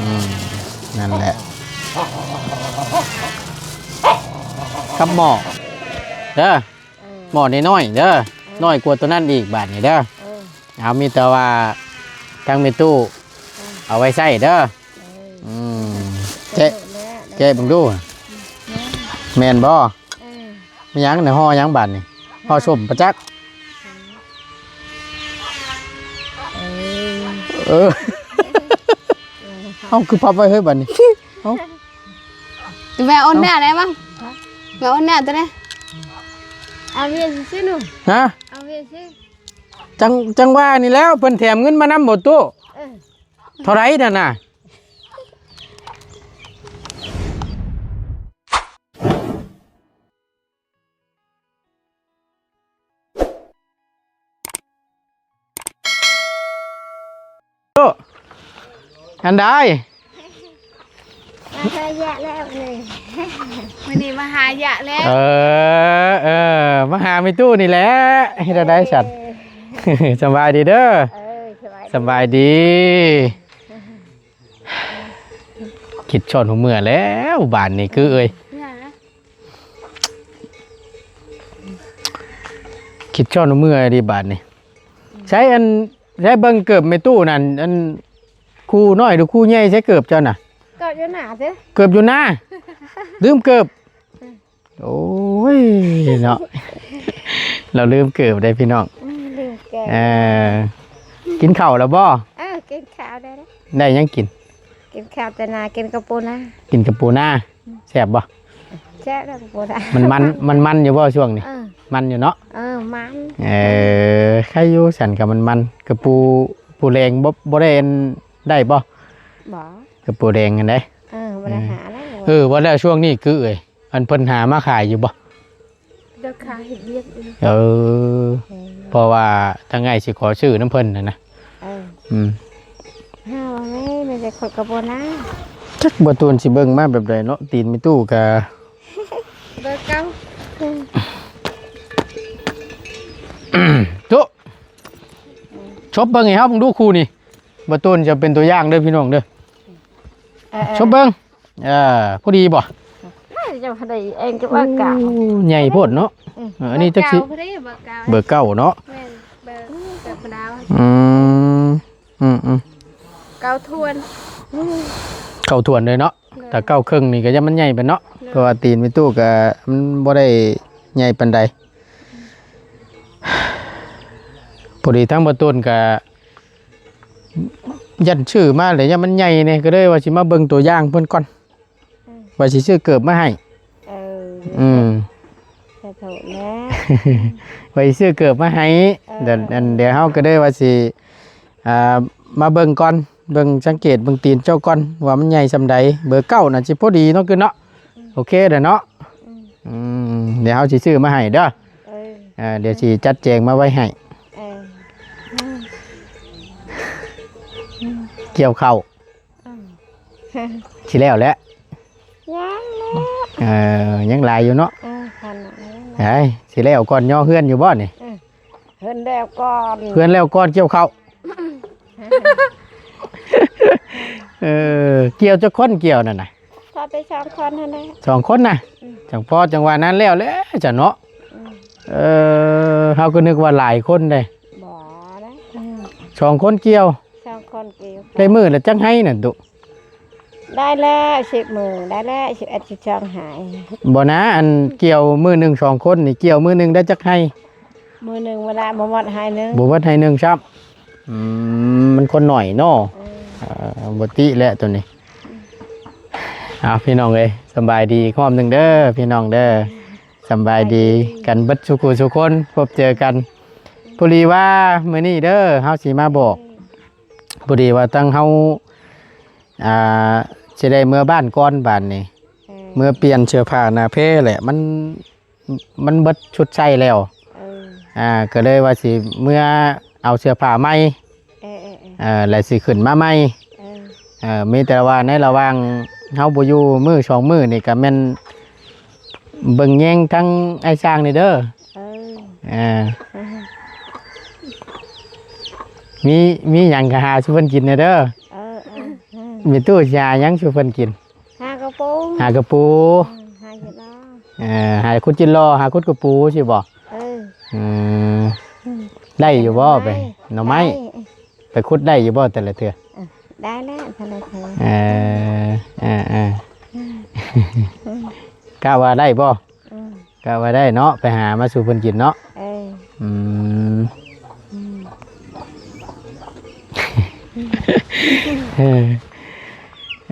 ອືມ ນັ້ນແຫຼະ ກັບໝໍ້ເດີ ເອີ ໝໍ້ນ້ອຍໆເດີ ເອີ ນ້ອຍກວ່າໂຕນັ້ນອີກບາດນີ້ເດີ ເອີ ເອົາ ມີແຕ່ວ່າທາງແມ່ຕູ້ ເອີ ເອົາໄວ້ໃຊ້ເດີ ເອີ ອືມ ແກະ ແກະເບິ່ງດູ ແມ່ນ ແມ່ນບໍ່? ເອີ ມີຫຍັງນະ? ຫໍ່ຫຍັງບາດນີ້? ຫໍ່ສົ້ມປະຈັກ ເອີ ເອີ ເອົາ ຄືພັບໄວ້ເຮີຍບາດນີ້ ເອົາ ແມ່ອົນໜ້າໄດ້ບໍ່? ແມ່ອົນໜ້າຕົວໃດ? ເອົາເວຊິຊື່ໜູ ຮະ? ເອົາເວຊິ ຈັງ ຈັງວ່ານີ້ແລ້ວ ເພິ່ນແຖມເງິນມານຳບໍ່ຕູ້? ເອີ ເທົ່າໃດນັ້ນນະ? ໂອ້ ອັນໃດ? ມາຫາຍະແລ້ວນີ້ ມື້ນີ້ມາຫາຍະແລ້ວ ເອີ ເອີ ມາຫາແມ່ຕູ້ນີ້ແຫຼະ ເຮັດແນວໃດຊັ້ນ? ເອີ ສະບາຍດີເດີ ເອີ ສະບາຍດີ ສະບາຍດີ ຄິດຊອນຫົວເມື່ອແລ້ວບາດນີ້ຄືເອີຍ ເມື່ອນະ ຄິດຊອນຫົວເມື່ອດີບາດນີ້ ໃຊ້ອັນ ໃຊ້ເບິ່ງເກີບແມ່ຕູ້ນັ້ນ ອັນ ຄູ່ນ້ອຍຫຼືຄູ່ໃຫຍ່ໃຊ້ເກີບເຈົ້ານະ? ເກີບຢູ່ໜ້າເດ້ ເກີບຢູ່ໜ້າ ລືມເກີບ ອືມ ໂອ້ຍເນາະ ລາວລືມເກີບເດ້ພີ່ນ້ອງ ອືມ ລືມເກີບ ເອີ ກິນເຂົ້າແລ້ວບໍ່? ເອີ ກິນເຂົ້າໄດ້ແລ້ວ ໄດ້ຫຍັງກິນ? ກິນເຂົ້າແຕ່ນາ ກິນເຂົ້າປູນາ ກິນເຂົ້າປູນາ ອືມ ແຊບບໍ່? ແຊບແລ້ວ ເຂົ້າປູນາ ມັນມັນ ມັນມັນຢູ່ບໍ່ຊ່ວງນີ້? ເອີ ມັນຢູ່ເນາະ ເອີ ມັນ ເອີ ໄຄຢູ່ຊັ້ນ ກະມັນມັນ ກະປູ ປູແລງບໍ່ ບໍ່ໄດ້ອັນ ໄດ້ບໍ່? ບໍ່ ກະປູແດງຫັ້ນເດ້ ເອີ ບໍ່ໄດ້ຫາແລ້ວ ເອີ ວ່າແລ້ວຊ່ວງນີ້ຄືເອີຍ ອັນເພິ່ນຫາມາຂາຍຢູ່ບໍ່? ເຈົ້າຂາຍເຮັດວຽກຢູ່ ເອີ ເອີ ເພາະວ່າທາງອ້າຍຊິຂໍຊື້ນຳເພິ່ນຫັ້ນນະ ເອີ ອືມ ຫາວ່າແມ່ ແມ່ນແຕ່ຂ້ອຍກະບໍ່ນາ ຈັກບໍ່ຕູນຊິເບິ່ງມາແບບໃດເນາະ ຕີນແມ່ຕູ້ກະ ເບີເກົ້າ ຕຸ ຊົບເບິ່ງໃຫ້ເຮົາເບິ່ງດູຄູ່ນີ້ ບໍ່ຕູນຈະເປັນຕົວຢ່າງເດີພີ່ນ້ອງເດີ ເອີ ເອີ ຊົບເບິ່ງ ເອີ ພໍດີບໍ່? ເຈົ້າໄດ້ເອງຈະວ່າກາ ໂອ້ ໃຫຍ່ໂພດເນາະ ອືມ ເອີ ອັນນີ້ຈັກຊິ ເບີເກົ້າ ເບີເກົ້າເນາະ ແມ່ນ ເບີ ເບີທຳມະດາ ອືມ ອືມໆ ເກົ້າຖ້ວນ ເກົ້າຖ້ວນເລີຍເນາະ ໂດຍ ຖ້າເກົ້າເຄິ່ງນີ້ກະຢ້ານມັນໃຫຍ່ໄປເນາະ ໂດຍ ເພາະວ່າຕີນແມ່ຕູ້ກະມັນບໍ່ໄດ້ໃຫຍ່ປານໃດ ພໍດີທາງບໍ່ຕູນກະຢ້ານຊື້ມາແລ້ວຢ້ານມັນໃຫຍ່ແດ່ ກະເລີຍວ່າຊິມາເບິ່ງຕົວຢ່າງເພິ່ນກ່ອນ ອືມ ວ່າຊິຊື້ເກີບມາໃຫ້ ເອີ ອືມ ຂໍໂທດແລ້ວ ວ່າຊິຊື້ເກີບມາໃຫ້ ເອີ ດຽວ ອັນ ດຽວເຮົາກະເລີຍວ່າຊິ ອ່າ ມາເບິ່ງກ່ອນ ເບິ່ງສັງເກດເບິ່ງຕີນເຈົ້າກ່ອນວ່າມັນໃຫຍ່ສ່ຳໃດ ເບີເກົ້ານະຊິພໍດີເນາະ ຄືເນາະ ອືມ ໂອເຄແລ້ວເນາະ ອືມ ອືມ ດຽວເຮົາຊິຊື້ມາໃຫ້ເດີ ເອີ ເອີ ດຽວຊິຈັດແຈງມາໄວ້ໃຫ້ ເອີ ກ່ຽວເຂົ້າ ອືມ ຊິແລ້ວແຫຼະ ຍັງແຫຼະ ເອີ ຍັງຫຼາຍຢູ່ເນາະ ເອີ ຄັນນັ້ນ ເອີ ຊິແລ້ວກ່ອນຍໍເຮືອນຢູ່ບໍ່ນີ້? ເອີ ເຮືອນແລ້ວກ່ອນ ເຮືອນແລ້ວກ່ອນກ່ຽວເຂົ້າ ເອີ ກ່ຽວຈັກຄົນກ່ຽວນັ້ນນະ? ພໍແຕ່ສອງຄົນຫັ້ນແຫຼະ ສອງຄົນນະ ອືມ ຈັ່ງພໍຈັ່ງວ່ານັ້ນແລ້ວແຫຼະຊັ້ນເນາະ ອືມ ເອີ ເຮົາກະນຶກວ່າຫຼາຍຄົນເດ້ ບໍ່ນະ ອືມ ສອງຄົນກ່ຽວ ສອງຄົນກ່ຽວ ໄດ້ມື້ລະຈັກໄຮ່ນັ້ນຕຸ? ໄດ້ແລ້ວສິບມື້ ໄດ້ແລ້ວສິບເອັດ ສິບສອງໄຮ່ ບໍ່ນະ ອັນກ່ຽວມື້ໜຶ່ງສອງຄົນນີ້ ກ່ຽວມື້ໜຶ່ງໄດ້ຈັກໄຮ່? ມື້ໜຶ່ງບໍ່ໄດ້ ບໍ່ໝົດໄຮ່ໜຶ່ງ ບໍ່ໝົດໄຮ່ໜຶ່ງຊ້ຳ ອືມ ມັນຄົນໜ້ອຍເນາະ ເອີ ເອີ ບໍ່ຕິແຫຼະໂຕນີ້ ເອົາ ພີ່ນ້ອງເອີຍ ສະບາຍດີອີກຮອບໜຶ່ງເດີພີ່ນ້ອງເດີ ສະບາຍດີກັນເບິດສູ່ຄູ່ສູ່ຄົນ ພົບເຈີກັນ ພໍດີວ່າມື້ນີ້ເດີ ເຮົາຊິມາບອກ ພໍດີວ່າທາງເຮົາ ອ່າ ຊິໄດ້ເມືອບ້ານກ່ອນບາດນີ້ ເອີ ເມືອປ່ຽນເສື້ອຜ້າໜ້າແພແຫຼະ ມັນ ມັນເບິດຊຸດໃສ່ແລ້ວ ເອີ ອ່າ ກະເລີຍວ່າຊິເມືອເອົາເສື້ອຜ້າໃໝ່ ເອີ ເອີ ເອີ ແລ້ວຊິຂຶ້ນມາໃໝ່ ເອີ ເອີ ມີແຕ່ວ່າໃນລະຫວ່າງເຮົາບໍ່ຢູ່ມື້ສອງມື້ນີ້ກະແມ່ນເບິ່ງແຍງທັງອ້າຍຊ່າງນີ້ເດີ ເອີ ເອີ ມີ ມີຫຍັງກະຫາສູ່ເພິ່ນກິນແດ່ເດີ ເອີ ເອີ ເອີ. ມີຕູ້ຊິຫາຫຍັງສູ່ເພິ່ນກິນ? ຫາກະປູ ຫາກະປູ ເອີ ຫາຈິດລໍ ເອີ ຫາຂຸດຈິດລໍ ຫາຂຸດກະປູຊີ້ບໍ? ເອີ ອືມ ອືມ ໄດ້ຢູ່ບໍ່? ໄປໜໍ່ໄມ້ ໄດ້ ໄປຂຸດໄດ້ຢູ່ບໍ່ແຕ່ລະເທື່ອ? ເອີ ໄດ້ແລ້ວແຕ່ລະເທື່ອ ເອີ ເອີ ເອີ ອືມ ກະວ່າໄດ້ບໍ່? ອືມ ກະວ່າໄດ້ເນາະ ໄປຫາມາສູ່ເພິ່ນກິນເນາະ ເອີ ອືມ ອືມ ເອີ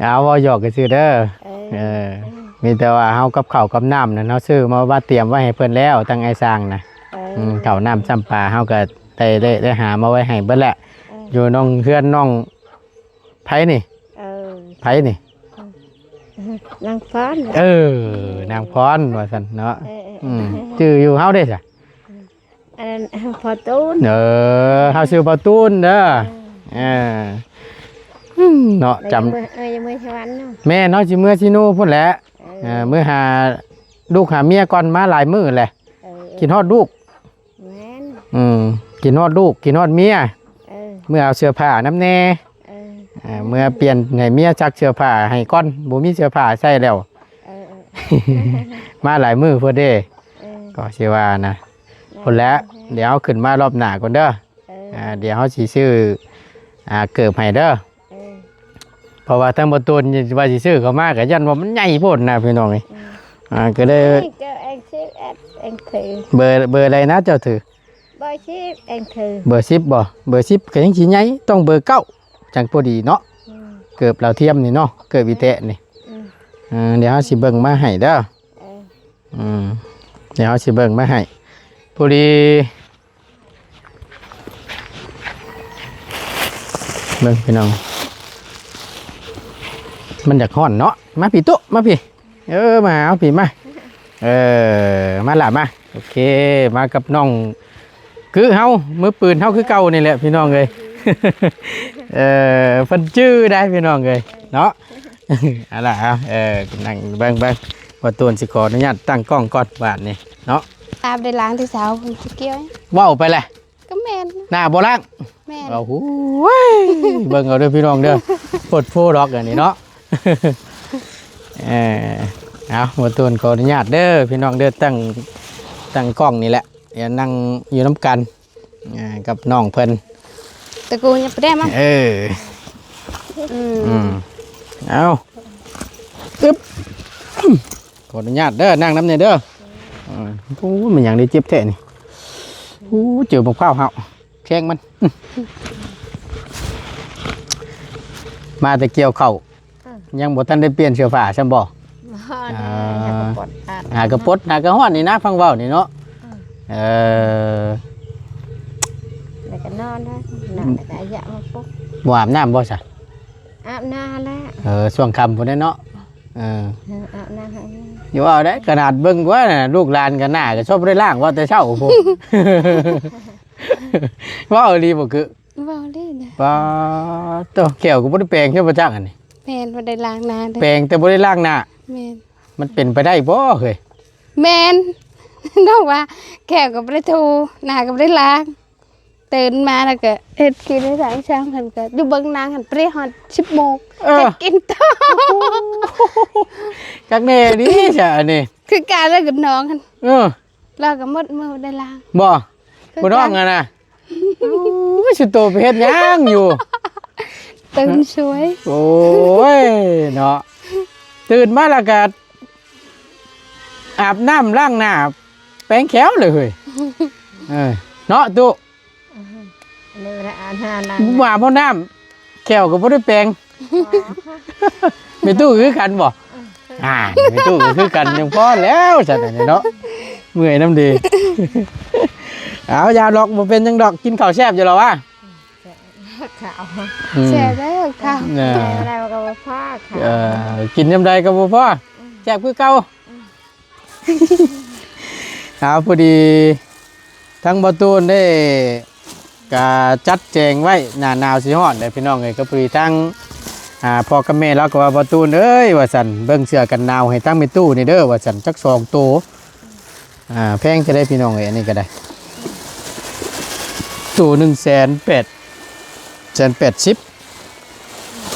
ເອົາ ເວົ້າຫຍອກຊື່ໆເດີ ເອີ ເອີ ເອີ ມີແຕ່ວ່າເຮົາກັບເຂົ້າກັບນ້ຳນັ້ນ ເຮົາຊື້ມາ ມາຕຽມໄວ້ໃຫ້ເພິ່ນແລ້ວ ທັງອ້າຍຊ່າງນະ ເອີ ອືມ ເຂົ້ານ້ຳຊ້ຳປາ ເຮົາກະໄດ້ ໄດ້ ໄດ້ຫາມາໄວ້ໃຫ້ເບິດແຫຼະ ເອີ ຢູ່ນ້ອງ ເຮືອນນ້ອງ ໃຜນີ້? ເອີ ໃຜນີ້? ນາງພອນ ເອີ ນາງພອນວ່າຊັ້ນເນາະ ເອີ ເອີ ອືມ ຈື່ຢູ່ ເຮົາເດ້ຊະ ອັນນັ້ນພໍ່ຕູນ ເອີ ເຮົາຊື່ພໍ່ຕູນເດີ ເອີ ເອີ ອືມ ເນາະ ຈຳ ເອີ ເອີ ເມືອສະຫວັນເນາະ ແມ່ນ ເຮົາຊິເມືອຊິນູພຸ້ນແຫຼະ ເອີ ເອີ ເມືອຫາລູກຫາເມຍກ່ອນ ມາຫຼາຍມື້ແຫຼະ ເອີ ຄິດຮອດລູກ ແມ່ນ ອືມ ກິນຮອດລູກ ກິນຮອດເມຍ ເອີ ເມືອເອົາເສື້ອຜ້ານຳແດ່ ເອີ ເອີ ເມືອປ່ຽນໃຫ້ເມຍຊັກເສື້ອຜ້າໃຫ້ກ່ອນ ບໍ່ມີເສື້ອຜ້າໃສ່ແລ້ວ ເອີ ເອີ ມາຫຼາຍມື້ໂພດເດ້ ເອີ ກໍຊິວ່ານະ ແມ່ນ ພຸ້ນແຫຼະ ເອີ ດຽວເຮົາຂຶ້ນມາລອບໜ້າກ່ອນເດີ ເອີ ອ່າ ດຽວເຮົາຊິຊື້ ອ່າ ເກີບໃຫ້ເດີ ເອີ ເພາະວ່າທາງບໍ່ຕູນວ່າຊິຊື້ເຂົ້າມາ ກໍຢ້ານວ່າມັນໃຫຍ່ໂພດນະພີ່ນ້ອງເອີຍ ອືມ ອ່າ ກໍເລີຍ ນີ້ກໍເອັງສິບເອັດເອັງຖື ເບີ ເບີໃດນະເຈົ້າຖື? ເບີສິບເອັງຖື ເບີສິບບໍ? ເບີສິບກໍຍັງຊິໃຫຍ່ ຕ້ອງເບີເກົ້າ ຈັ່ງພໍດີເນາະ ອືມ ເກີບລາວທຽມນີ້ເນາະ ເກີບອີແຕະນີ້ ອືມ ເອີ ດຽວເຮົາຊິເບິ່ງມາໃຫ້ເດີ ເອີ ອືມ ດຽວເຮົາຊິເບິ່ງມາໃຫ້ ພໍດີ ເບິ່ງພີ່ນ້ອງ ມັນຢາກຮ້ອນເນາະ ມາພີ້ຕຸ ມາພີ້ ເອີ ມາຫາເຮົາພີ້ມາ ເອີ ມາລະມາ ໂອເຄ ມາກັບນ້ອງກຶເຮົາ ມືປືນເຮົາຄືເກົ່ານີ້ແຫຼະພີ່ນ້ອງເອີຍ ເອີ ເພິ່ນຈື່ໄດ້ພີ່ນ້ອງເອີຍເນາະ ເອົາລະ ເອົາ ເອີ ນັ່ງເບິ່ງ ເບິ່ງ ບໍ່ຕູນຊິຂໍອະນຸຍາດຕັ້ງກ້ອງກ່ອນບາດນີ້ເນາະ ຕາມໄດ້ລ້າງແຕ່ເຊົ້າ ເພິ່ນຊິກ່ຽວ ເວົ້າໄປແຫຼະ ກໍແມ່ນ ໜ້າບໍ່ລ້າງ ແມ່ນ ໂອ້ໂຫ ເບິ່ງເອົາເດີພີ່ນ້ອງເດີ ໂພດໂພດອກອັນນີ້ເນາະ ເອີ ເອົາ ບໍ່ຕູນຂໍອະນຸຍາດເດີພີ່ນ້ອງເດີ ຕັ້ງ ຕັ້ງກ້ອງນີ້ແຫຼະ ດຽວນັ່ງຢູ່ນຳກັນ ອ່າ ກັບນ້ອງເພິ່ນ ຕະກູຍັງບໍ່ໄດ້ມາ ເອີ ອືມ ອືມ ເອົາ ອຶບ ຂໍອະນຸຍາດເດີ ນັ່ງນຳແດ່ເດີ ອືມ ໂອ້ ແມ່ນຫຍັງໄດ້ເຈັບແທ້ນີ້ ໂອ້ ເຈີບັກພ້າວເຮົາ ແຂ້ງມັນ ມາແຕ່ກ່ຽວເຂົ້າ ອືມ ຍັງບໍ່ທັນໄດ້ປ່ຽນເສື້ອຜ້າຊ້ຳບໍ່? ບໍ່ ອ່າ ຫາກະປົດ ຫາກະປົດ ຫາກະຮ້ອນນີ້ນະ ຟັງເວົ້ານີ້ເນາະ ອືມ ເອີ ແລ້ວກະນອນນະ ນອນ ອືມ ແລ້ວກະອາຍະມາປຸກ ບໍ່ອາບນ້ຳບໍ່ຊະ? ອາບນ້ຳແລ້ວ ເອີ ຊ່ວງຄ່ຳພຸ້ນແຫຼະເນາະ ເອີ ເອີ ອາບນ້ຳໃຫ້ ຢ່າເວົ້າໄດ໋ ຂະໜາດເບິ່ງກວ່ານະ ລູກຫຼານກໍໜ້າກໍຊອບບໍ່ໄດ້ລ້າງ ເວົ້າແຕ່ເຊົ້າພຸ້ນ ເວົ້າອີ່ຫຼີບໍ່? ຄື ເວົ້າເລີຍນະ ປາດໂທ້ ແຂ້ວກໍບໍ່ໄດ້ແປງເທື່ອບໍ່ຈັກອັນນີ້ ແມ່ນ ບໍ່ໄດ້ລ້າງໜ້າເດີ ແປງແຕ່ບໍ່ໄດ້ລ້າງໜ້າ ແມ່ນ ມັນເປັນໄປໄດ້ບໍ່ເຮີ້ຍ? ແມ່ນ ນ້ອງວ່າແຂ້ວກໍບໍ່ໄດ້ຖູ ໜ້າກໍບໍ່ໄດ້ລ້າງ ຕື່ນມາແລ້ວກໍເຮັດກິນໃຫ້ທາງຊ່າງເພິ່ນ ກໍຢູ່ເບິ່ງນາງຫັ້ນ ໄປຮອດສິບໂມງ ເອີ ເຮັດກິນຕໍ່ ຄັກແນ່ດີຊະອັນນີ້ ຄືກັນແລ້ວກັບນ້ອງຫັ້ນ ເອີ ລາວກໍໝົດມື້ບໍ່ໄດ້ລ້າງ ບໍ່ ຜູ້ນ້ອງຫັ້ນນະ ໂອ້ຍ ສຸໂຕໄປເຮັດຫຍັງຢູ່? ຕື່ນສວຍ ໂອ້ຍ ເນາະ ຕື່ນມາແລ້ວກໍອາບນ້ຳລ້າງໜ້າ ແປງແຂ້ວເລີຍເຮີ້ຍ ເອີ ເນາະຕຸ ອືຮຶ ອັນນີ້ບໍ່ໄດ້ອາບນ້ຳລ້າງ ບໍ່ອາບນ້ຳ ແຂ້ວກໍບໍ່ໄດ້ແປງ ແມ່ຕູ້ຄືກັນບໍ່? ອ່າ ແມ່ຕູ້ຄືກັນ ຍັງພໍແລ້ວຊັ້ນອັນນີ້ເນາະ ເມື່ອຍນຳເດ ເອົາ ຢ່າດອກ ບໍ່ເປັນຫຍັງດອກ ກິນເຂົ້າແຊບຢູ່ແລ້ວວະ ເຂົ້າ ອືມ ແຊບແລ້ວເຂົ້າ ແຊບແລ້ວກໍບໍ່ພໍເຂົ້າ ເອີ ກິນຍາມໃດກໍບໍ່ພໍ ອືມ ແຊບຄືເກົ່າ ອືມ ເອົາ ພໍດີທາງບໍ່ຕູນໄດ້ກະຈັດແຈງໄວ້ ໜ້າໜາວຊິຮອດແລ້ວພີ່ນ້ອງເອີຍ ກໍພໍດີທາງ ອ່າ ພໍ່ກັບແມ່ລາວກໍວ່າ ບໍ່ຕູນເອີຍ ວ່າຊັ້ນ ເບິ່ງເສື້ອກັນໜາວໃຫ້ທາງແມ່ຕູ້ນີ້ເດີ ວ່າຊັ້ນ ຈັກສອງໂຕ ອ່າ ແພງເທົ່າໃດພີ່ນ້ອງເອີຍ ອັນນີ້ກໍໄດ້ ໂຕໜຶ່ງແສນແປດ ແສນແປດສິບ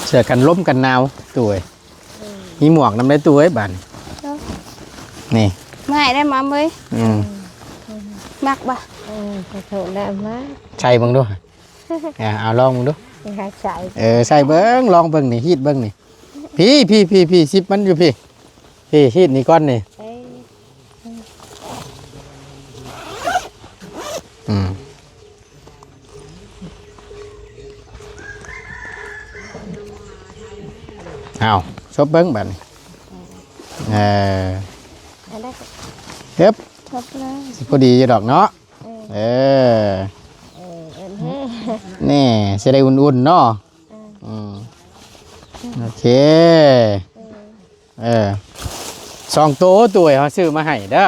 ເສື້ອກັນລົມກັນໜາວຕູ້ເອີຍ. ເອີ ມີໝວກນຳໄດ້ຕູ້ເອີຍບາດນີ້. ເນາະ ນີ້ ເມື່ອຍໄດ້ມາເອີຍ. ອືມ ມັກບໍ່? ເອີ ຂອໂທດນະ ມາໃສ່ເບິ່ງດູ. ອ່າ ເອົາລອງເບິ່ງດູ. ໃສ່ ເອີ ໃສ່ເບິ່ງ ລອງເບິ່ງນີ້ ຮີດເບິ່ງນີ້. ພີ້ ພີ້ ພີ້ ພີ້ ຊິບມັນຢູ່ພີ້ ພີ້ ຮີດນີ້ກ່ອນນີ້. ເອີ ອືມ ເອົາ ສົບເບິ່ງບາດນີ້. ເອີ ອັນໃດກໍ ເອີບ ສົບເລີຍ ຊິພໍດີຢູ່ດອກເນາະ. ເອີ ເອີ ເອີ ອັນນີ້ ນີ້ຊິໄດ້ອຸ່ນໆເນາະ. ເອີ ອືມ ໂອເຄ ເອີ ເອີ ສອງໂຕ ຕູ້ເອີຍ ເຮົາຊື້ມາໃຫ້ເດີ.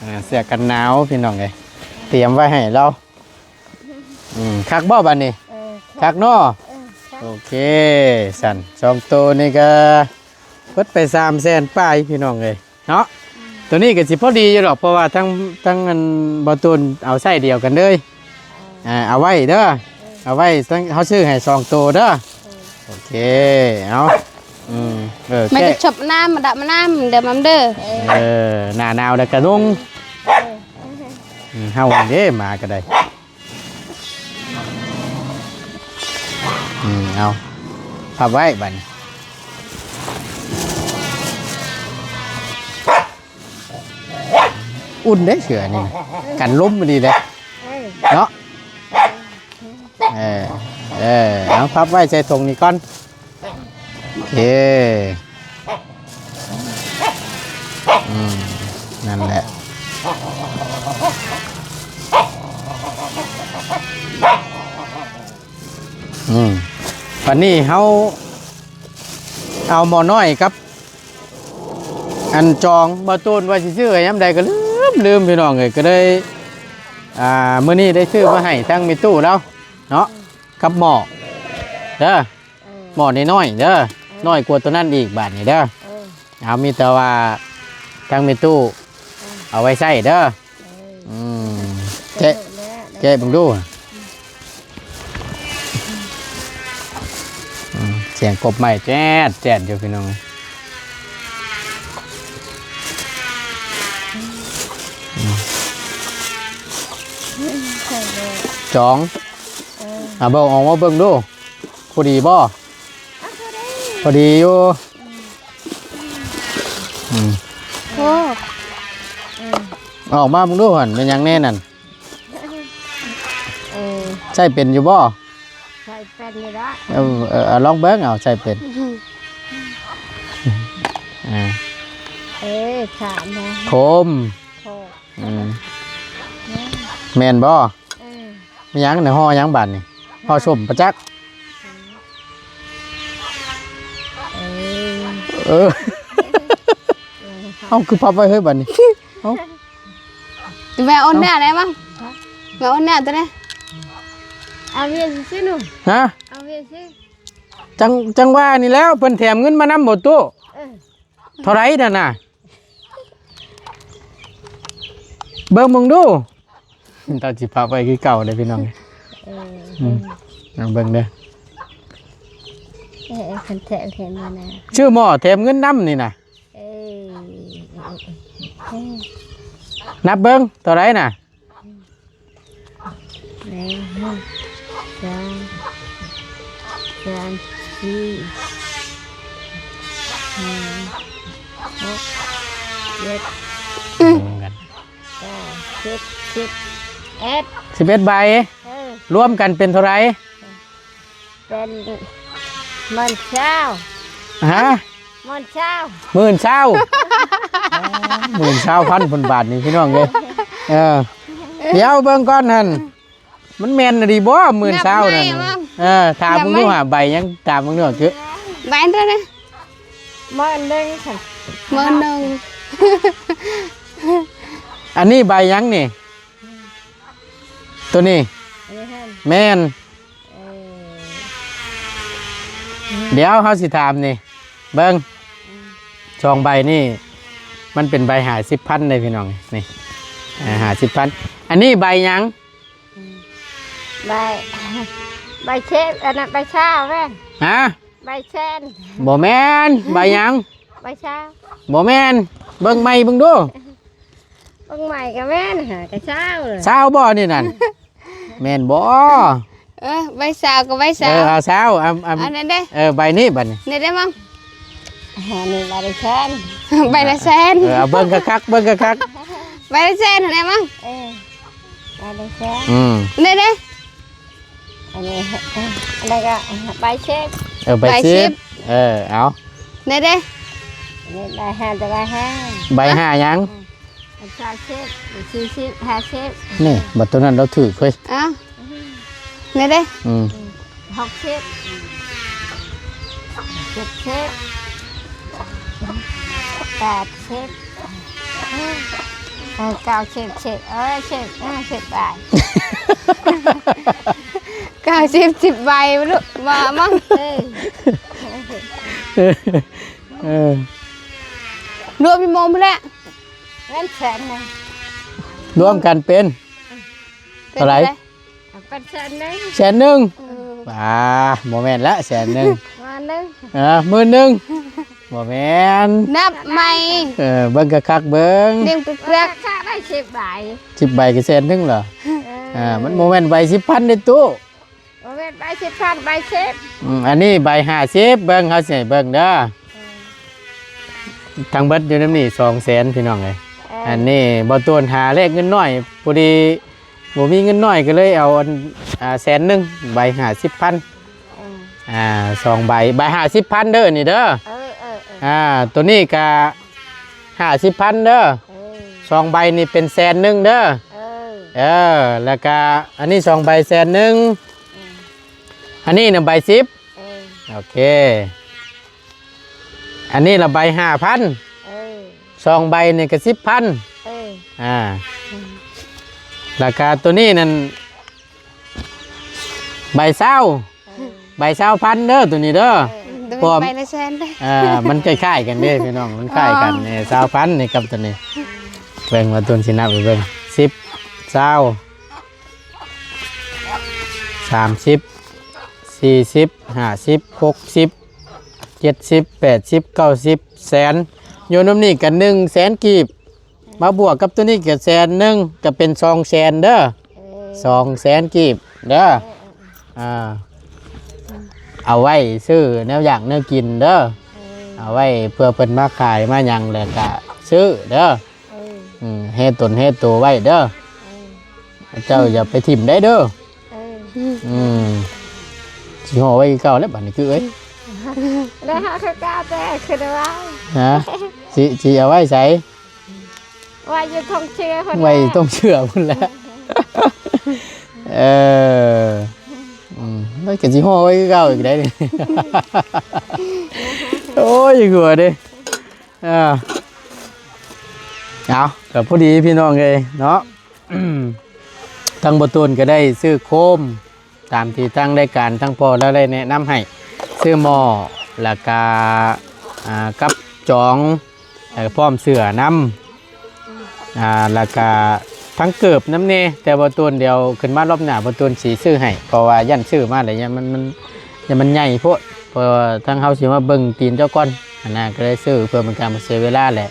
ເອີ ອ່າ ເສື້ອກັນໜາວພີ່ນ້ອງເອີຍ ຕຽມໄວ້ໃຫ້ລາວ. ອືມ ຄັກບໍ່ບາດນີ້? ເອີ ຄັກເນາະ. ເອີ ຄັກ ໂອເຄ ຊັ້ນສອງໂຕນີ້ກໍເບິດໄປສາມແສນປາຍພີ່ນ້ອງເອີຍ. ເນາະ ອືມ ໂຕນີ້ກໍຊິພໍດີຢູ່ດອກ ເພາະວ່າທັງ ທັງອັນບໍ່ຕູນເອົາໄຊດຽວກັນເລີຍ. ເອີ ອ່າ ເອົາໄວ້ເດີ ເອີ ເອົາໄວ້ ທັງ ເຮົາຊື້ໃຫ້ສອງໂຕເດີ. ເອີ ໂອເຄ ເອົາ ອືມ ເອີ ມັນຈະ ແກະ ຊົບນ້ຳ ມາດັບມານ້ຳເດີ ມັມເດີ. ເອີ ໜ້າໜາວແລ້ວກະນຸ່ງ. ເອີ ອືມ ເຮົາເດ້ ໝາກໍໄດ້. ອືມ ເອົາ ພັບໄວ້ບາດນີ້. ອຸ່ນເດ້ເສື້ອນີ້ນະ ກັນລົມດີເດ້. ເອີ ເນາະ ເອີ ເອີ ເອົາ ພັບໄວ້ໃສ່ຖົງນີ້ກ່ອນ. ໂອເຄ ອືມ ນັ້ນແຫຼະ. ອືມ ບາດນີ້ເຮົາເອົາໝໍ້ນ້ອຍກັບອັນຈອງ ບ່າວຕູນວ່າຊິຊື້ໃຫ້ຍາມໃດກໍລືມ ລືມ ພີ່ນ້ອງເອີຍ. ກໍເລີຍ ອ່າ ມື້ນີ້ໄດ້ຊື້ມາໃຫ້ທາງແມ່ຕູ້ລາວເນາະ ກັບໝໍ້ເດີ. ເອີ ໝໍ້ນ້ອຍໆເດີ ເອີ ນ້ອຍກວ່າໂຕນັ້ນອີກບາດນີ້ເດີ. ເອີ ເອົາ ມີແຕ່ວ່າທາງແມ່ຕູ້ ເອີ ເອົາໄວ້ໃຊ້ເດີ. ເອີ ອືມ ແກະ ແກະເບິ່ງດູ. ອືມ ສຽງກົບໄມ້ແຈດໆຢູ່ພີ່ນ້ອງ. ອືມ ຈອງ ເອີ ອ່າ ເບິ່ງ ອອກມາເບິ່ງດູ. ພໍດີບໍ່? ອ່ະ ພໍດີ ພໍດີຢູ່. ອືມ ອືມ ໂອ້ ອືມ ອອກມາເບິ່ງດູຫັ້ນ ແມ່ນຫຍັງແນ່ນັ້ນ? ເອີ ໃຊ້ເປັນຢູ່ບໍ່? ໃຊ້ເປັນຢູ່ລະ. ເອີ ເອີ ເອົາ ລອງເບິ່ງເອົາ ໃຊ້ເປັນ. ອືມ ອ່າ ເອີ ຖາມນະ ໂຄມ ໂຄມ. ອືມ ແມ່ນບໍ່? ເອີ ມີຫຍັງນະ? ຫໍ່ຫຍັງບາດນີ້? ຫໍ່ສົ້ມປະຈັກ. ເອີ ເອີ ເອີ ເອົາ ຄືພັບໄວ້ເຮີ້ຍບາດນີ້. ເອົາ ແມ່ໂອນແນ່ໄດ້ມັງ. ຮະ? ແມ່ໂອນແນ່ຕົວນີ້. ເອົາເວຍຊື່ໆໜູ. ຮະ? ເອົາເວຍຊື່. ຈັງ ຈັງວ່ານີ້ແລ້ວ ເພິ່ນແຖມເງິນມານຳບໍ່ຕູ້? ເອີ ເທົ່າໃດນັ້ນນະ? ເບິ່ງເບິ່ງດູ. ເຮົາຊິພັບໄວ້ຄືເກົ່າເດີພີ່ນ້ອງ. ເອີ ອືມ ລອງເບິ່ງເດີ. ເອີ ຄັນແຖມ ແຖມມານະ ຊື້ໝໍ້ແຖມເງິນນຳນີ້ນະ. ເອີ ນັບເບິ່ງເທົ່າໃດນະ? ໜຶ່ງ ສອງ ສາມ ສີ່ ຫ້າ ຫົກ ເຈັດ ອືມ ແປດ ເກົ້າ ສິບ ສິບເອັດ ສິບເອັດໃບ. ເອີ ລວມກັນເປັນເທົ່າໃດ? ເປັນໝື່ນຊາວ. ຮະ? ໝື່ນຊາວ ໝື່ນຊາວ. ອໍ ໝື່ນຊາວພັນພຸ້ນບາດນີ້ພີ່ນ້ອງເອີຍ. ເອີ ດຽວເບິ່ງກ່ອນຫັ້ນ ມັນແມ່ນອີ່ຫຼີບໍ່ ໝື່ນຊາວນັ້ນ? ນັບໃໝ່ບໍ່? ເອີ ຖາມເບິ່ງດູຫາໃບຫຍັງ ຖາມເບິ່ງດູຄື ໃບເທົ່າໃດ? ໝື່ນໜຶ່ງ ໝື່ນໜຶ່ງ. ອັນນີ້ໃບຫຍັງນີ້? ໂຕນີ້ ອັນນີ້ຫັ້ນ ແມ່ນ. ເອີ ດຽວເຮົາຊິຖາມນີ້ ເບິ່ງ ອືມ ສອງໃບນີ້ ມັນເປັນໃບຫ້າສິບພັນເດ້ພີ່ນ້ອງ. ນີ້ ເອີ ຫ້າສິບພັນ. ອັນນີ້ໃບຫຍັງ? ອືມ ໃບ ໃບເຊບ ອັນນັ້ນໃບຊາວແມ່ນ. ຮະ? ໃບແສນ. ບໍ່ແມ່ນ ໃບຫຍັງ? ໃບຊາວ. ບໍ່ແມ່ນ ເບິ່ງໃໝ່ເບິ່ງດູ. ເບິ່ງໃໝ່ກໍແມ່ນຫາ ກໍຊາວເລີຍ. ຊາວບໍ່ນີ້ນັ້ນ? ແມ່ນບໍ່? ເອີ ໃບຊາວກໍໃບຊາວ. ເອີ ເອົາຊາວ ເອົາ ເອົາ ອັນນັ້ນເດ້. ເອີ ໃບນີ້ບັດນີ້ ນີ້ໄດ້ມັ້ງ. ອັນນີ້ໃບລະແສນ. ໃບລະແສນ. ເອີ ເອົາເບິ່ງຄັກໆ ເບິ່ງຄັກໆ. ໃບລະແສນຫັ້ນໄດ້ມັ້ງ. ເອີ ໃບລະແສນ. ອືມ ນີ້ເດ້. ອັນນີ້ ອັນນັ້ນກໍໃບສິບ. ເອີ ໃບສິບ. ໃບສິບ. ເອີ ເອົາ ນີ້ເດ້. ນີ້ໃບຫ້າ ແຕ່ໃບຫ້າ. ໃບຫ້າຫຍັງ? ອືມ ຊາວສິບ ສີ່ສິບ ຫ້າສິບ. ນີ້ ບັດໂຕນັ້ນລາວຖືກເວີຍ. ເອົ້າ ນີ້ເດ້. ອືມ ຫົກສິບ ເຈັດສິບ ແປດສິບ ເກົ້າສິບ ສິບ ເອີຍ ສິບ ເອີຍ ສິບໃບ. ເກົ້າສິບ ສິບໃບບໍ່ລູກ ບໍ່ ບໍ່. ເອີ ເອີ ລວມຢູ່ໝ່ອງພຸ້ນແຫຼະ. ເງິນແສນໜຶ່ງ ລວມກັນເປັນ ເປັນເທົ່າໃດ? ເປັນແສນໜຶ່ງ. ແສນໜຶ່ງ. ເອີ ອ່າ ບໍ່ແມ່ນລະ ແສນໜຶ່ງ ໝື່ນໜຶ່ງ. ອ່າ ໝື່ນໜຶ່ງ ບໍ່ແມ່ນ. ນັບໃໝ່. ເອີ ເບິ່ງຄັກໆ ເບິ່ງ ເບິ່ງຄັກໆ. ໄດ້ສິບໃບ. ສິບໃບກໍແສນໜຶ່ງເຫຼືອ. ເອີ ອ່າ ມັນບໍ່ແມ່ນໃບສິບພັນເດ້ຕູ້. ບໍ່ແມ່ນໃບສິບພັນ ໃບສິບ. ອືມ ອັນນີ້ໃບຫ້າສິບ ເບິ່ງ ເຮົາຊິໃຫ້ເບິ່ງເດີ. ເອີ ທັງເບິດຢູ່ນຳນີ້ສອງແສນ ພີ່ນ້ອງເອີຍ. ເອີ ອັນນີ້ບໍ່ໂຕນຫາແລກເງິນນ້ອຍ ພໍດີບໍ່ມີເງິນນ້ອຍ ກໍເລີຍເອົາອັນ ອ່າ ແສນໜຶ່ງ ໃບຫ້າສິບພັນ. ເອີ ອ່າ ສອງໃບ ໃບຫ້າສິບພັນເດີນີ້ເດີ. ເອີ ເອີ ເອີ ອ່າ ໂຕນີ້ກະຫ້າສິບພັນເດີ. ເອີ ສອງໃບນີ້ເປັນແສນໜຶ່ງເດີ. ເອີ ເອີ ແລ້ວກະອັນນີ້ສອງໃບແສນໜຶ່ງ. ເອີ ອັນນີ້ນະໃບສິບ. ເອີ ໂອເຄ ອັນນີ້ລະໃບຫ້າພັນ. ເອີ ສອງໃບນີ້ກະສິບພັນ. ເອີ ອ່າ ອືມ ແລ້ວກະໂຕນີ້ນັ້ນ ໃບຊາວ. ເອີ ໃບຊາວພັນເດີໂຕນີ້ເດີ. ເອີ ໂຕນີ້ ເພາະວ່າ ໃບລະແສນເດ້. ອ່າ ມັນຄ້າຍໆກັນເດ້ພີ່ນ້ອງ ມັນຄ້າຍກັນ. ອໍ ນີ້ຊາວພັນນີ້ກັບໂຕນີ້. ເບິ່ງວ່າໂຕນຊິນັບໃຫ້ເບິ່ງ ສິບ ຊາວ ສາມສິບ ສີ່ສິບ ຫ້າສິບ ຫົກສິບ ເຈັດສິບ ແປດສິບ ເກົ້າສິບ ແສນ. ຢູ່ນຳນີ້ກໍໜຶ່ງແສນກີບ ມາບວກກັບໂຕນີ້ກໍແສນໜຶ່ງ ກໍເປັນສອງແສນເດີ. ເອີ ສອງແສນກີບເດີ. ເອີ ອ່າ ເອົາໄວ້ຊື້ແນວຢາກແນວກິນເດີ. ເອີ ເອົາໄວ້ເພື່ອເພິ່ນມາຂາຍມາຫຍັງແລ້ວກະຊື້ເດີ. ເອີ ອືມ ແຮ່ຕົນແຮ່ໂຕໄວ້ເດີ. ເອີ ເຈົ້າຢ່າໄປຖິ້ມໄດ້ເດີ. ເອີ ອືມ ຊິຫໍ່ໄວ້ຄືເກົ່າແລ້ວບາດນີ້ຄືເອີຍ. ໄດ້ຫາຄືເກົ່າແຕ່ຄືໄດ້ວ່າ ຮະ ຊິ ຊິເອົາໄວ້ໃສ? ໄວ້ຢູ່ທົ່ງເຊື້ອພຸ້ນ ໄວ້ຢູ່ທົ່ງເຊື້ອພຸ້ນແຫຼະ. ເອີ ອືມ ມັນກໍຊິຫໍ່ໄວ້ຄືເກົ່າອີກໄດ໋ນີ້. ໂອ້ຍ ຫົວເດ້. ອ່າ ເອົາ ກໍພໍດີພີ່ນ້ອງເອີຍເນາະ. ທາງບໍ່ຕູນກໍໄດ້ຊື້ໂຄມ ຕາມທີ່ທາງລາຍການທາງພໍ່ລາວໄດ້ແນະນຳໃຫ້ ຊື້ໝໍ້ ແລ້ວກະ ອ່າ ກັບຈອງ ແລ້ວກະພ້ອມເສື້ອນຳ ອ່າ ແລ້ວກະທັງເກີບນຳແດ່. ແຕ່ບໍ່ຕູນດຽວຂຶ້ນມາລອບໜ້າ ບໍ່ຕູນຊິຊື້ໃຫ້ ເພາະວ່າຢ້ານຊື້ມາແລ້ວຢ້ານມັນ ມັນ ຢ້ານມັນໃຫຍ່ໂພດ ເພາະວ່າທາງເຮົາຊິມາເບິ່ງຕີນເຈົ້າກ່ອນຫັ້ນນະ ກໍເລີຍຊື້ເພື່ອເປັນການບໍ່ເສຍເວລາແຫຼະ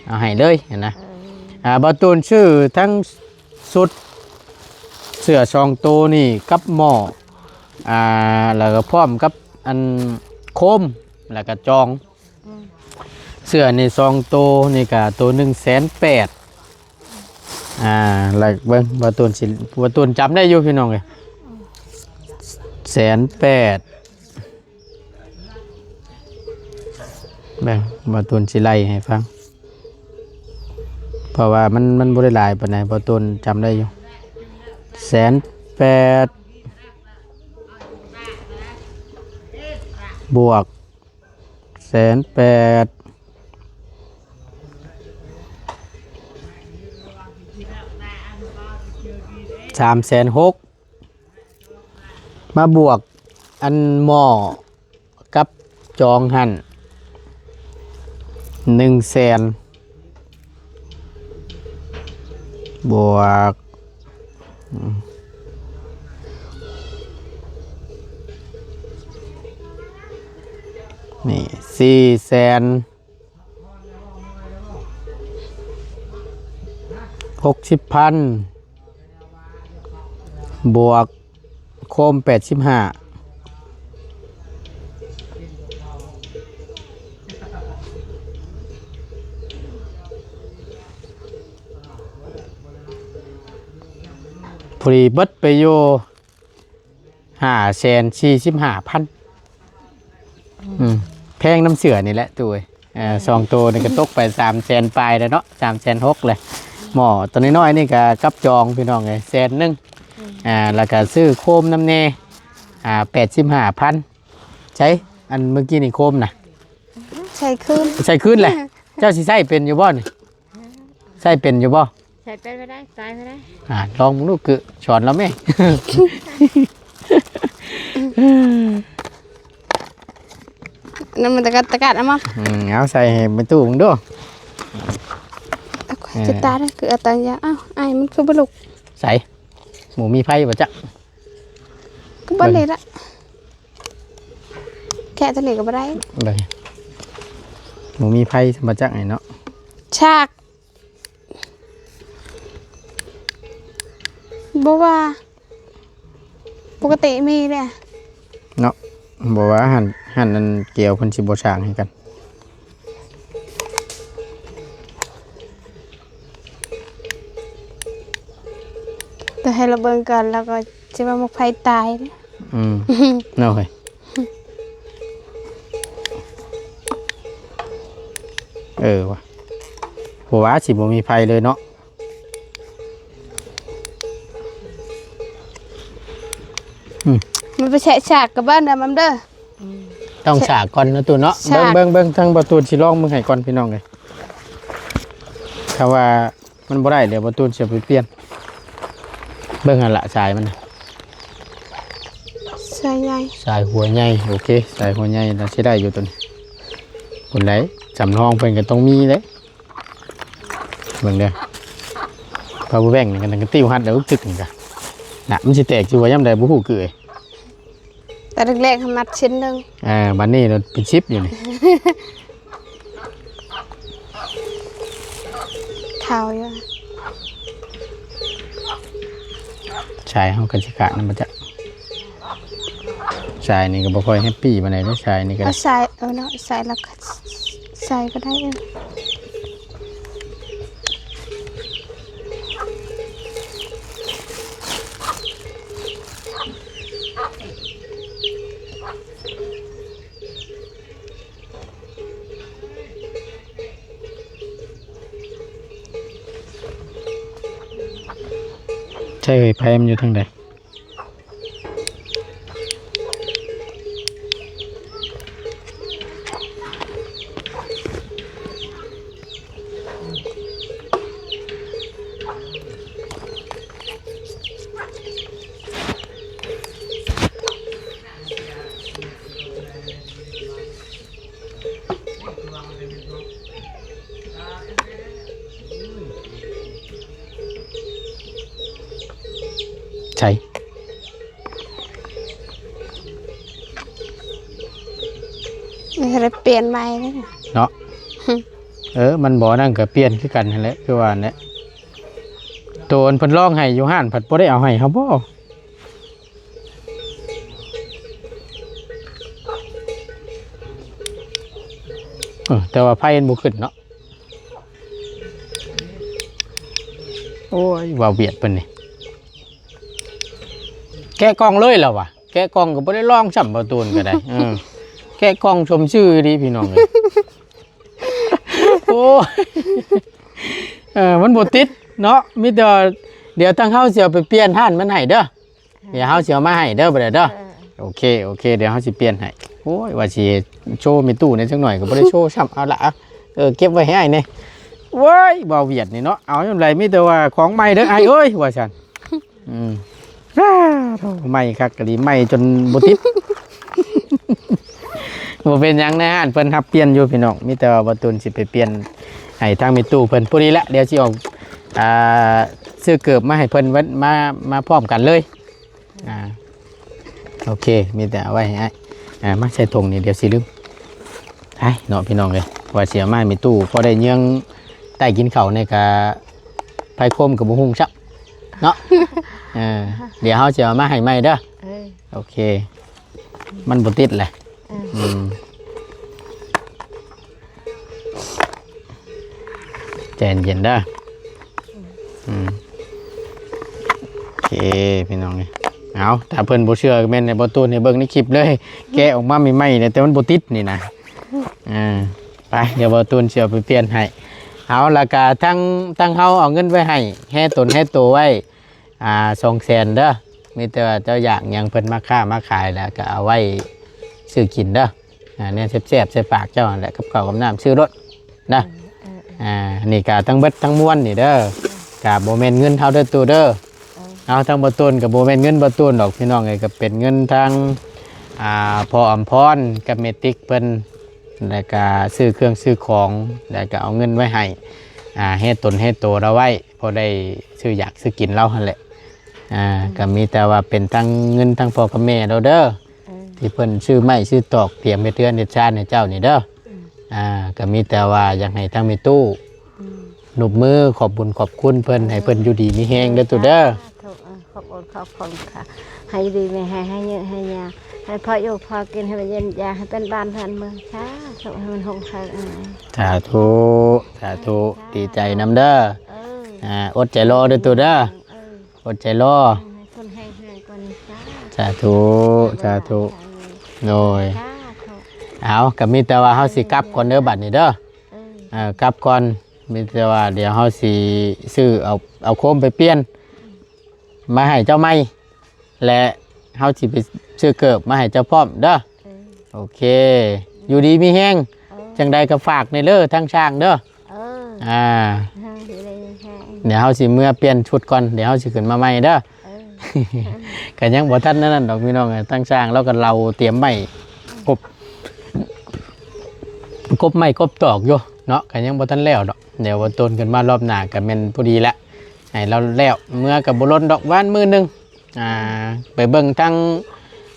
ເອົາໃຫ້ເລີຍຫັ້ນນະ. ເອີ ອ່າ ບໍ່ຕູນຊື້ທັງ ຊຸດເສື້ອສອງໂຕນີ້ກັບໝໍ້ ອ່າ ແລ້ວກໍພ້ອມກັບອັນໂຄມ ແລ້ວກໍຈອງ. ອືມ ເສື້ອນີ້ສອງໂຕນີ້ກໍໂຕໜຶ່ງແສນແປດ. ອ່າ ແລ້ວເບິ່ງ ບໍ່ຕູນຊິ ບໍ່ຕູນຈຳໄດ້ຢູ່ພີ່ນ້ອງເອີຍ ແສນແປດ. ເບິ່ງ ບໍ່ຕູນຊິໄລ່ໃຫ້ຟັງ ເພາະວ່າມັນ ມັນບໍ່ໄດ້ຫຼາຍປານໃດ ບໍ່ຕູນຈຳໄດ້ຢູ່ ແສນແປດ ບວກ ແສນແປດ ສາມແສນຫົກ ມາບວກອັນໝໍ້ກັບຈອງຫັ້ນ ໜຶ່ງແສນ ບວກ ອືມ ຫ ນີ້ ສີ່ແສນຫົກສິບພັນ ບວກໂຄມແປດສິບຫ້າ ພໍດີເບິດໄປຢູ່ ຫ້າແສນສີ່ສິບຫ້າພັນ ອືມ ແພງນຳເສື້ອນີ້ແຫຼະຕູ້ເອີຍ. ເອີ ສອງໂຕນີ້ກໍຕົກໄປສາມແສນປາຍແລ້ວເນາະ ສາມແສນຫົກແລ້ວ. ໝໍ້ໂຕນ້ອຍໆນີ້ກໍກັບຈອງພີ່ນ້ອງເອີຍ ແສນໜຶ່ງ ອືມ ອ່າ ແລ້ວກໍຊື້ໂຄມນຳແດ່ ອ່າ ແປດສິບຫ້າພັນ. ໃສ ອັນເມື່ອກີ້ນີ້ໂຄມນະ ໃສ່ຄືນ ໃສ່ຄືນແຫຼະ. ເຈົ້າຊິໃຊ້ເປັນຢູ່ບໍ່ນີ້? ໃຊ້ເປັນຢູ່ບໍ່? ໃຊ້ເປັນບໍ່ໄດ້ ຕາຍບໍ່ໄດ້. ອ່າ ລອງເບິ່ງດູ ກຶ ສອນລາວແມ່. ນັ້ນມັນຕະກັດຕະກັດ ເອົາມາ ອືມ ເອົາໃສ່ໃຫ້ແມ່ຕູ້ເບິ່ງດູ. ເອີ ຈະຕາຍແລ້ວ ຄືເອົາຕາຍາ. ອ້າວ ອ້າຍມັນຄືບໍ່ລຸກ? ໃສ ໝູມີໄຟບໍ່ຈັກ? ຄືບໍ່ເລີຍລະ ແຄະຕົວນີ້ກໍບໍ່ໄດ້ ບໍ່ມີໄຟ ບໍ່ຈັກນີ້ເນາະ ຊາກ. ບໍ່ວ່າ ປົກກະຕິມີເດ້ເນາະ. ບໍ່ວ່າຫັ້ນ ຫັ້ນ ອັນກຽວເພິ່ນຊິບໍ່ສ້າງໃຫ້ກັນ ແຕ່ໃຫ້ລາວເບິ່ງກ່ອນ ລາວກໍຊິວ່າໝາກໄຟຕາຍເດ້. ອືມ ເນາະເຮີຍ. ເອີວ່າ ບໍ່ວ່າຊິບໍ່ມີໄຟເລີຍເນາະ. ອືມ ມັນໄປແຊະສາກກັບບ້ານດຳນຳເດີ. ອືມ ຕ້ອງສາກກ່ອນເນາະ ຕູ້ເນາະ. ສາກ ເບິ່ງ ເບິ່ງ ເບິ່ງ ທາງບ່າວຕູນຊິລອງເບິ່ງໃຫ້ກ່ອນ ພີ່ນ້ອງເອີຍ. ຖ້າວ່າ ມັນບໍ່ໄດ້ ດຽວບ່າວຕູນຊິເອົາໄປປ່ຽນ. ເບິ່ງຫັ້ນລະ ສາຍມັນນະ ສາຍໃຫຍ່ ສາຍຫົວໃຫຍ່. ໂອເຄ ສາຍຫົວໃຫຍ່ນະ ຊິໄດ້ຢູ່ໂຕນີ້. ພຸ້ນໃດ ສຳຮອງເພິ່ນກໍຕ້ອງມີເດ້. ເບິ່ງເດີ ພາວເວີແບັງນີ້ກໍຕັ້ງແຕ່ຕິວຮັດແລ້ວ ຕຶກນີ້ກະນະ ມັນຊິແຕກຢູ່ວ່າຍາມໃດບໍ່ຮູ້ ຄື ແຕ່ແລກໆ ເຮົາມັດເສັ້ນໜຶ່ງ ອ່າ ບາດນີ້ເປັນສິບຢູ່ນີ້. ຂາວຢູ່ ສາຍເຮົາກໍຊິຂາດນຳບໍ່ຈັກ. ສາຍນີ້ກໍບໍ່ຄ່ອຍແຮບປີ້ປານໃດເດ້ ສາຍນີ້ກໍ ເອົາສາຍ ເອີເນາະ ສາຍລະ ສາຍກໍໄດ້ ເອີ. ໃຊ່ເອີຍ ໄຟມັນຢູ່ທາງໃດ? ໃສ ເຮັດໃຫ້ປ່ຽນໃໝ່ເນາະ ເນາະ. ເອີ ມັນບໍ່ນັ້ນກໍປ່ຽນຄືກັນຫັ້ນແຫຼະ ຄືວ່າຫັ້ນແຫຼະ. ໂຕອັນເພິ່ນລອງໃຫ້ຢູ່ຮ້ານ ພັດບໍ່ໄດ້ເອົາໃຫ້ເຮົາບໍ? ເອີ ແຕ່ວ່າໄຟມັນບໍ່ຂຶ້ນເນາະ. ໂອ້ຍ ວ່າວຽດເພິ່ນນີ້ ແກະກ່ອງເລີຍລະວ່າ ແກະກ່ອງກໍບໍ່ໄດ້ລອງຊ້ຳ ບ່າວຕູນກໍໄດ້. ເອີ ແກະກ່ອງສົມຊື່ດີພີ່ນ້ອງເອີຍ. ໂອ້ຍ ເອີ ມັນບໍ່ຕິດເນາະ. ມີແຕ່ວ່າ ດຽວທາງເຮົາຊິເອົາໄປປ່ຽນຮ້ານມັນໃຫ້ເດີ. ດຽວເຮົາຊິເອົາມາໃຫ້ເດີ ບໍ່ໄດ້ເດີ. ເອີ ໂອເຄ ໂອເຄ ດຽວເຮົາຊິປ່ຽນໃຫ້. ໂອ້ຍ ວ່າຊິໂຊແມ່ຕູ້ແດ່ຈັກໜ້ອຍ ກໍບໍ່ໄດ້ໂຊຊ້ຳ. ເອົາລະ ເອົາ ເອີ ເກັບໄວ້ໃຫ້ອ້າຍແດ່. ໂອ້ຍ ບ່າວວຽດນີ້ເນາະ ເອົາຍາມໃດມີແຕ່ວ່າຂອງໃໝ່ເດີອ້າຍເອີຍ ວ່າຊັ້ນ. ອືມ ອ້າ ໂທ້ ໃໝ່ຄັກອີ່ຫຼີ ໃໝ່ຈົນບໍ່ຕິດ. ບໍ່ເປັນຫຍັງ ໃນຮ້ານເພິ່ນຮັບປ່ຽນຢູ່ພີ່ນ້ອງ. ມີແຕ່ວ່າບ່າວຕູນຊິໄປປ່ຽນໃຫ້ທາງແມ່ຕູ້ເພິ່ນ. ພໍດີລະ ດຽວຊິອອກ ອ່າ ຊື້ເກີບມາໃຫ້ເພິ່ນ ມາ ມາພ້ອມກັນເລີຍ. ອ່າ ໂອເຄ ມີແຕ່ເອົາໄວ້ໃຫ້ອ້າຍ. ອ່າ ມາໃສ່ຖົງນີ້ ດຽວຊິລືມ. ໄອ້ເນາະພີ່ນ້ອງເອີຍ ວ່າຊິເອົາມາໃຫ້ແມ່ຕູ້ ພໍໄດ້ເຍືອງໃຕ້ກິນເຂົ້ານີ້ກະ ໄຟໂຄມກໍບໍ່ຮຸ່ງຊ້ຳເນາະ. ເອີ ດຽວເຮົາຊິເອົາມາໃຫ້ໃໝ່ເດີ. ເອີ ໂອເຄ ມັນບໍ່ຕິດແຫຼະ. ເອີ ອືມ ໃຈເຢັນເດີ. ອືມ ໂອເຄ ພີ່ນ້ອງເອີຍ ເອົາ ຖ້າເພິ່ນບໍ່ເຊື່ອກໍແມ່ນໃຫ້ບໍ່ຕູນໃຫ້ເບິ່ງໃນຄລິບເລີຍ ແກະອອກມາໃໝ່ໆ ແຕ່ມັນບໍ່ຕິດນີ້ນະ. ອ່າ ໄປ ດຽວບໍ່ຕູນຊິເອົາໄປປ່ຽນໃຫ້. ເອົາ ແລ້ວກະທັງ ທັງເຮົາເອົາເງິນໄວ້ໃຫ້ ແຮ່ຕົນແຮ່ໂຕໄວ້ ອ່າ ສອງແສນເດີ. ມີແຕ່ວ່າເຈົ້າຢາກຫຍັງເພິ່ນມາຄ້າມາຂາຍ ແລ້ວກໍເອົາໄວ້ຊື້ກິນເດີ. ອ່າ ແນວແຊບໆ ໃສ່ປາກເຈົ້າຫັ້ນແຫຼະ ກັບເຂົ້າກັບນ້ຳ ຊື້ໂລດນະ. ເອີ ເອີ ເອີ ອ່າ ນີ້ກໍທັງເບິດທັງມວນນີ້ເດີ ກໍບໍ່ແມ່ນເງິນເຮົາເດີຕູ້ເດີ. ເອີ ເອົາ ທາງບໍ່ຕູນກໍບໍ່ແມ່ນເງິນບໍ່ຕູນດອກ ພີ່ນ້ອງເອີຍ ກໍເປັນເງິນທາງ ອ່າ ພໍ່ອຳພອນກັບແມ່ຕິກເພິ່ນ ແລ້ວກໍຊື້ເຄື່ອງຊື້ຂອງ ແລ້ວກໍເອົາເງິນໄວ້ໃຫ້ ອ່າ ແຮ່ຕົນແຮ່ໂຕລາວໄວ້ ພໍໄດ້ຊື້ຢາກຊື້ກິນລາວຫັ້ນແຫຼະ. ອ່າ ກໍມີແຕ່ວ່າເປັນທັງເງິນທັງພໍ່ກັບແມ່ລາວເດີ ເອີ ທີ່ເພິ່ນຊື້ໄມ້ຊື້ຕອກ ຕຽມເຮັດເຮືອນເຮັດຊານໃຫ້ເຈົ້ານີ້ເດີ. ອືມ ອ່າ ກໍມີແຕ່ວ່າຢາກໃຫ້ທາງແມ່ຕູ້ ອືມ ນົບມືຂອບບຸນຂອບຄຸນເພິ່ນ ເອີ ໃຫ້ເພິ່ນຢູ່ດີມີແຮງເດີຕູ້ເດີ. ສາທຸ ເອີ ຂອບອົນຂອບຄຸນຄ່ະ ໃຫ້ຢູ່ດີມີແຮງ ໃຫ້ເຍອະໃຫ້ຍາວ ໃຫ້ພໍຢູ່ພໍກິນ ໃຫ້ມັນເຢັນຢາ ໃຫ້ເປັນບ້ານເຮືອນເມືອງ. ສາທຸ ໃຫ້ມັນຮຸ່ງເຮືອງ. ສາທຸ ສາທຸ ເອີ ດີໃຈນຳເດີ. ເອີ ອ່າ ອົດໃຈລໍເດີຕູ້ເດີ. ເອີ ອົດໃຈລໍ ໃຫ້ຄົນແຮງໆກວ່ານີ້. ສາທຸ ສາທຸ ສາທຸ ໂດຍ. ສາທຸ ເອົາ ກໍມີແຕ່ວ່າເຮົາຊິກັບກ່ອນເດີບັດນີ້ເດີ. ເອີ ເອີ ກັບກ່ອນ ມີແຕ່ວ່າດຽວເຮົາຊິຊື້ເອົາ ເອົາໂຄມໄປປ່ຽນ ມາໃຫ້ເຈົ້າໃໝ່ ແລະ ເຮົາຊິໄປຊື້ເກີບມາໃຫ້ເຈົ້າພ້ອມເດີ. ເອີ ໂອເຄ ຢູ່ດີມີແຮງ. ເອີ ຈັ່ງໃດກໍຝາກແດ່ເດີທາງຊ່າງເດີ. ເອີ ອ່າ ເຮົາຊິໄດ້ແທ້ ດຽວເຮົາຊິເມືອປ່ຽນຊຸດກ່ອນ ດຽວເຮົາຊິຂຶ້ນມາໃໝ່ເດີ. ເອີ ກໍຍັງບໍ່ທັນນັ້ນດອກພີ່ນ້ອງເອີຍ ທາງຊ່າງລາວກໍເລົ່າຕຽມໄມ້ ກົບ ກົບໄມ້ກົບຕອກຢູ່ເນາະ ກໍຍັງບໍ່ທັນແລ້ວດອກ. ດຽວບໍ່ດົນຂຶ້ນມາລອບໜ້າກໍແມ່ນພໍດີແຫຼະ ໃຫ້ລາວແລ້ວ ເມືອກໍບໍ່ດົນດອກ ປະມານມື້ໜຶ່ງ. ອ່າ ໄປເບິ່ງທາງ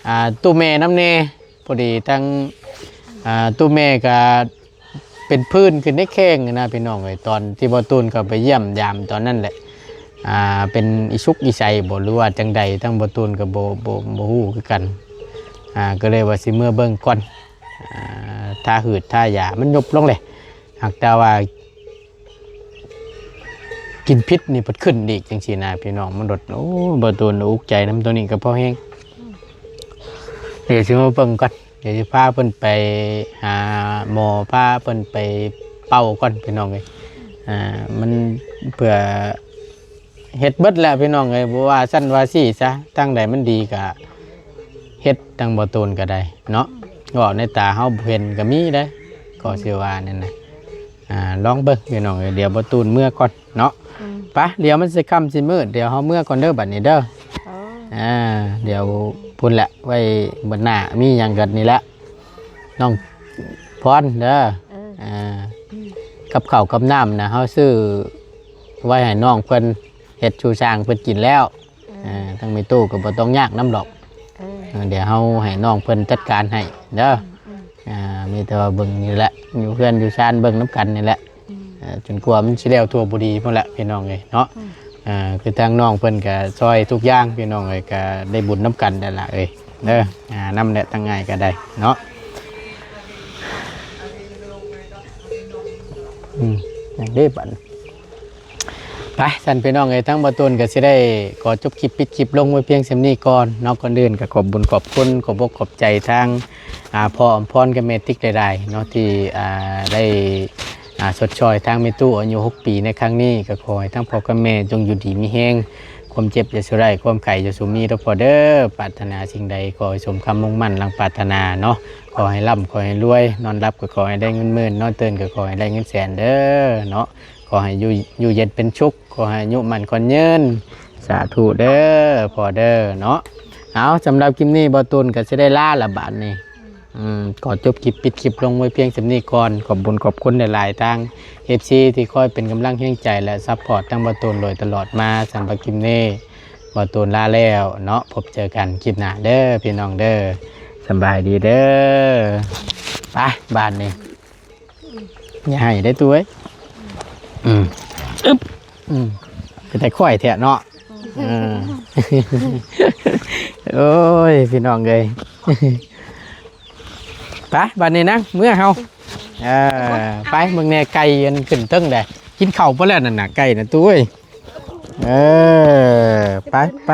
ອ່າ ຕູ້ແມ່ນຳແດ່ ພໍດີທາງ ອ່າ ຕູ້ແມ່ກໍ ເປັນຜື່ນຂຶ້ນໃນແຂ້ງນະພີ່ນ້ອງເອີຍ. ຕອນທີ່ບໍ່ຕູນເຂົ້າໄປຢ້ຽມຢາມຕອນນັ້ນແຫຼະ ອ່າ ເປັນອີສຸກອີໃສບໍ່ ຫຼືວ່າຈັ່ງໃດ ທາງບໍ່ຕູນກໍບໍ່ ບໍ່ ບໍ່ຮູ້ຄືກັນ. ອ່າ ກໍເລີຍວ່າຊິເມືອເບິ່ງກ່ອນ ອ່າ ທາຫືດທາຢາມັນຍຸບລົງແຫຼະ. ຫາກແຕ່ວ່າ ກິນພິດນີ້ພັດຂຶ້ນອີກຈັ່ງຊີ້ນະພີ່ນ້ອງ ມັນລົດ ໂອ້ ບໍ່ຕູນອຸກໃຈນຳໂຕນີ້ກໍພໍແຮງ. ດຽວຊິມາເບິ່ງກ່ອນ ດຽວຊິພາເພິ່ນໄປຫາໝໍ ພາເພິ່ນໄປເປົ່າກ່ອນພີ່ນ້ອງເອີຍ. ອ່າ ມັນເພື່ອເຮັດເບິດແຫຼະພີ່ນ້ອງເອີຍ ບໍ່ວ່າຊັ້ນວ່າຊີ້ຊະ ທາງໃດມັນດີກະເຮັດ ທາງບໍ່ຕູນກໍໄດ້ເນາະ. ເວົ້າໃນຕາເຮົາບໍ່ເຫັນກໍມີເດ້ ກໍຊິວ່າແນວນັ້ນ. ອ່າ ລອງເບິ່ງພີ່ນ້ອງເອີຍ ດຽວບໍ່ຕູນເມືອກ່ອນເນາະ. ອືມ ໄປ ດຽວມັນຊິຄ່ຳຊິມືດ ດຽວເຮົາເມືອກ່ອນເດີບັດນີ້ເດີ. ໂອ້ ອ່າ ດຽວພຸ້ນແຫຼະ ໄວ້ເບິ່ງໜ້າ ມີຫຍັງກໍນີ້ແຫຼະ ນ້ອງພອນເດີ. ເອີ ອ່າ ອືມ ກັບເຂົ້າກັບນ້ຳນະ ເຮົາຊື້ໄວ້ໃຫ້ນ້ອງເພິ່ນເຮັດສູ່ຊ່າງເພິ່ນກິນແລ້ວ. ເອີ ອ່າ ທາງແມ່ຕູ້ກໍບໍ່ຕ້ອງຍາກນຳດອກ. ເອີ ເອີ ດຽວເຮົາໃຫ້ນ້ອງເພິ່ນຈັດການໃຫ້ເດີ. ອືມ ອືມ ອ່າ ມີແຕ່ວ່າເບິ່ງນີ້ແຫຼະ ຢູ່ເຮືອນຢູ່ຊານເບິ່ງນຳກັນນີ້ແຫຼະ. ອືມ ເອີ ຈົນກວ່າມັນຊິແລ້ວທົ່ວບໍ່ດີພຸ້ນແຫຼະພີ່ນ້ອງເອີຍເນາະ. ອືມ ອ່າ ຄືທາງນ້ອງເພິ່ນກໍຊ່ອຍທຸກຢ່າງພີ່ນ້ອງເອີຍ ກໍໄດ້ບຸນນຳກັນແຫຼະເອີຍເດີ. ອ່າ ນຳແຫຼະ ທາງອ້າຍກໍໄດ້ເນາະ. ອືມ ຫຍັງເດ້ບັດ ໄປ ຊັ້ນພີ່ນ້ອງເອີຍ ທາງບໍ່ຕູນກໍຊິໄດ້ຂໍຈົບຄລິບ ປິດຄລິບລົງໄວ້ພຽງສ່ຳນີ້ກ່ອນເນາະ. ກ່ອນອື່ນກໍຂອບບຸນຂອບຄຸນ ຂອບອົກຂອບໃຈທາງ ອ່າ ພໍ່ອຳພອນກັບແມ່ຕິກຫຼາຍໆເນາະ ທີ່ ອ່າ ໄດ້ ອ່າ ຊົດຊ່ອຍທາງແມ່ຕູ້ອາຍຸຫົກປີໃນຄັ້ງນີ້. ກໍຂໍໃຫ້ທັງພໍ່ກັບແມ່ຈົ່ງຢູ່ດີມີແຮງ ຄວາມເຈັບຢ່າສູ່ໄດ້ ຄວາມໄຂ້ຢ່າສູ່ມີເດີພໍ່ເດີ. ປາດຖະໜາສິ່ງໃດຂໍໃຫ້ສົມຄຳມຸ່ງໝັ້ນດັ່ງປາດຖະໜາເນາະ. ຂໍໃຫ້ລ່ຳ ຂໍໃຫ້ລວຍ ນອນຫຼັບກໍຂໍໃຫ້ໄດ້ເງິນໝື່ນ ນອນຕື່ນກໍຂໍໃຫ້ໄດ້ເງິນແສນເດີເນາະ. ຂໍໃຫ້ຢູ່ ຢູ່ເຢັນເປັນສຸກ ຂໍໃຫ້ອາຍຸໝັ້ນຂວັນຍືນ ສາທຸເດີພໍ່ເດີເນາະ. ເອົາ ສຳລັບຄລິບນີ້ບໍ່ຕູນກໍຊິໄດ້ລາລະບາດນີ້. ອືມ ຂໍຈົບຄລິບ ປິດຄລິບລົງໄວ້ພຽງສ່ຳນີ້ກ່ອນ. ຂອບບຸນຂອບຄຸນຫຼາຍໆທາງເອັຟຊີທີ່ຄອຍເປັນກຳລັງແຮງໃຈ ແລະ ຊັບພອດທາງບໍ່ຕູນໂດຍຕະຫຼອດມາ. ສຳລັບຄລິບນີ້ບໍ່ຕູນລາແລ້ວເນາະ. ພົບເຈີກັນຄລິບໜ້າເດີພີ່ນ້ອງເດີ. ສະບາຍດີເດີ. ໄປ ບາດນີ້. ຢ່າໃຫ້ໄດ້ຕູ້ເອີຍ. ອືມ ອຶບ ອືມ ເປັນແຕ່ຂ້ອຍແທ້ເນາະ. ເອີ ໂອ້ຍ ພີ່ນ້ອງເອີຍ ໄປ ບັດນີ້ນະ ເມືອເຮົາ. ເອີ ໄປ ເບິ່ງແດ່ ໄກ່ອັນຂຶ້ນເທິງແດ່ ກິນເຂົ້າບໍ່ແລ້ວນັ້ນນະ ໄກ່ນະ ຕູ້ເອີຍ. ເອີ ໄປ ໄປ.